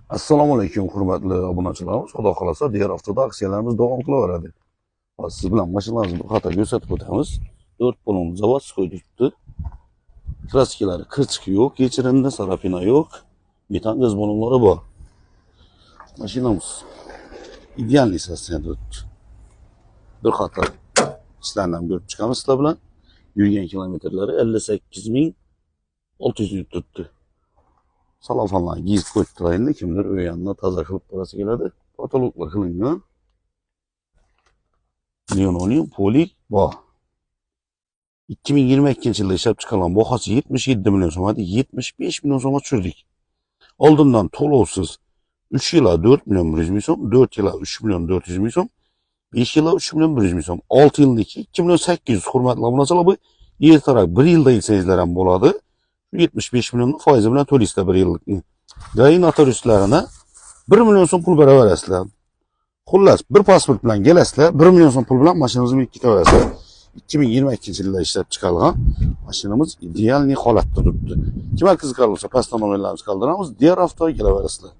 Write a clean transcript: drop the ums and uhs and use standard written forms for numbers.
Assalomu alaykum, hurmatli obunachilarimiz. Xudo xolasa, diğer haftada aksiyalarimiz davom qilaveradi. Hozir siz bilan mashinalarimizni bir qator ko'rsatib o'tamiz. 4 balon заводской turibdi. Краска lari qirchiq yo'q, kechirindi, царапина yo'q. Metan gaz balonlari bor. Mashinamiz идеальный состояние turibdi. Bir qator ishlarni ham ko'rib chiqamiz sizlar bilan. Yurgan kilometrlari 58 600 yurib turibdi. Salofanlarni giyib qo'yibdilar endi, kimdir uy yanına toza qilib borasi keladi. Потолок lar qilingan. Linoleum, polik bor. 2022 yilda ishlab chiqarilgan, bahosi 77 million so'm edi, 75 million so'mga tushirdik. Oldindan to'lovsiz 3 yilga 4 million 100 ming so'm, 4 yilga 3 million 400 ming so'm, 5 yilga 3 million 100 ming so'm, 6 yilniki 2 million 800. Hurmatli obunachilar, bu ertaroq 1 yilda ilsangizlar ham bo'ladi. Shu 75 millionni foizi bilan to'laysizlar 1 yillikni. ГАИ notariuslarini 1 million so'm pul beraverasizlar. Xullas, bir pasport bilan kelasizlar, 1 million so'm pul bilan mashinangizni minib ketaverasizlar. 2022 yilda ishlab chiqarilgan mashinamiz идеальный holatda turibdi. Kimga qiziqarli bo'lsa, pastda nomerlarimizni qoldiramiz. Diğer hafta kelaverasizlar.